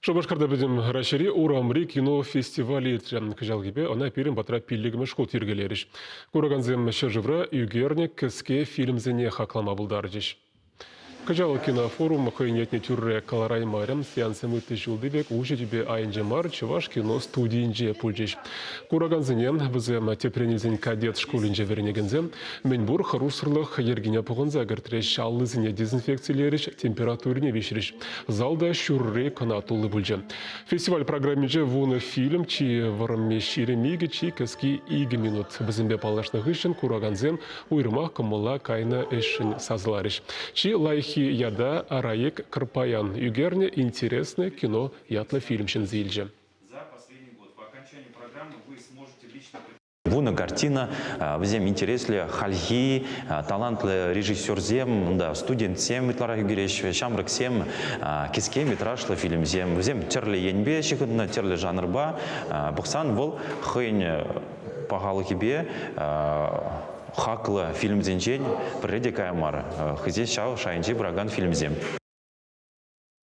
Шупашкарта Пӗтӗм Раҫҫейри урамри кино фестиваль иртрӗ. Кӑҫалхипе ӑна пирӗн патра пиллӗкмӗш хут йӗркелерӗҫ. Куракансем ҫӗршывра ӳкернӗ кӗске фильмсене хаклама пултарчӗҫ. Кӑҫал кинофорум хӑйӗн ятне тӳрре кӑлараймарӗ. Сеанссем ытти ҫулти пек уҫӑ тӳпе айӗнче мар, Чӑваш кино студийӗнче пулчӗҫ. Куракансене вӗсем тӗпрен илсен кадет шкулӗнче вӗренекенсем мӗнпур хӑрушсӑрлӑх йӗркине пӑхӑнса кӗртрӗҫ, аллисене дезинфекцилерӗҫ, температурине виҫрӗҫ. Залта ҫурри кӑна тулли пулчӗ. Фестиваль программинче 10 фильм, чи вӑрӑмми 22, чи кӗски 2 минут. Вӗсемпе паллашнӑ хыҫҫӑн куракансем уйрӑмах кӑмӑла кайнӑ ӗҫшӗн сасӑларӗҫ. Чи лайӑххи ята Раек Кӑрпаян ӳкернӗ «Интересное кино» ятлӑ фильм ҫӗнсе илчӗ. 10 картина, вӗсем интереслӗ хальхи талантлӑ режиссерсем, унта студентсем ытларах ӳкереҫҫӗ, ҫамрӑксем, кӗске метражлӑ фильмсем. Вӗсем тӗрлӗ енпе ҫыхӑннӑ, тӗрлӗ жанрпа. Пӑхсан вӑл хӑйӗн пахалӑхӗпе хаклӑ фильмсенчен пӗрре те кая мар. Хӑйсен ҫав шайӗнче пыракан фильмсем.